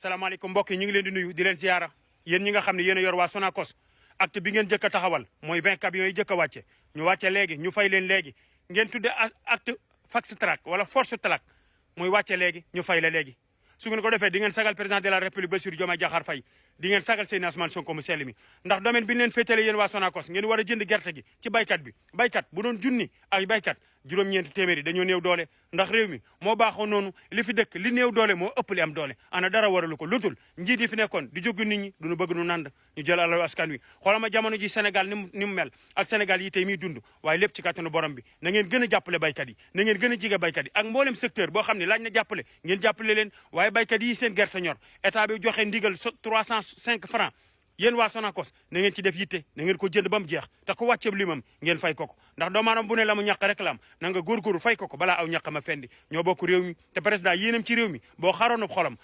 salaamaaleykum mbokk yi ñu ngi leen di nuyu di leen ziara yéen ñi nga xam ne yéen a yor waa Sonacos acte bi ngeen jëkk a taxawal mooy 20 camions yi jëkk a wàcce ñu wàcce léegi ñu fay leen léegi ngeen tudde acte fast track wala force track muy wàcce léegi ñu fay la léegi su ngeen ko defee di ngeen sagal président de la république Bassirou Diomaye Diakhar Faye di ngeen sagal Seydina Ousmane Sonko mu sell mi ndax domaine bi ñu leen féetale yéen waa Sonacos ngeen war a jënd gerte gi ci baykat bi baykat bu doon junni ay baykat juróom-ñeenti téeméeri dañoo néew doole ndax réew mi moo baaxoo noonu li fi dëkk li néew doole moo ëpp li am doole ana dara waralu ko lutul njiit yi fi nekkoon di jóg nit ñi duñu bëgg nu nand ñu jël alalu askan wi xoolal ma jamono ji Sénégal ni mu mel ak Sénégal yi tey miy dund waaye lépp ci kàttanu borom bi na ngeen gën a jàppale baykat yi na ngeen gën a jige baykat yi ak mboolem secteur boo xam ne laaj na jàppale ngeen jàppale leen waaye baykat yi seen gerte ñor état bi joxe ndigal 305 francs yéen waa Sonacos na ngeen ci def yitte na ngeen ko jënd ba mu jeex te ku wàcceeb limam ngeen fay ko ndax doomu aadama bu ne la mu ñàq rek la am na nga góorgóorlu fay ko balaa aw ñàq ma fendi ñoo bokk réew mi te président yéenam ci réew mi boo xaroon xolam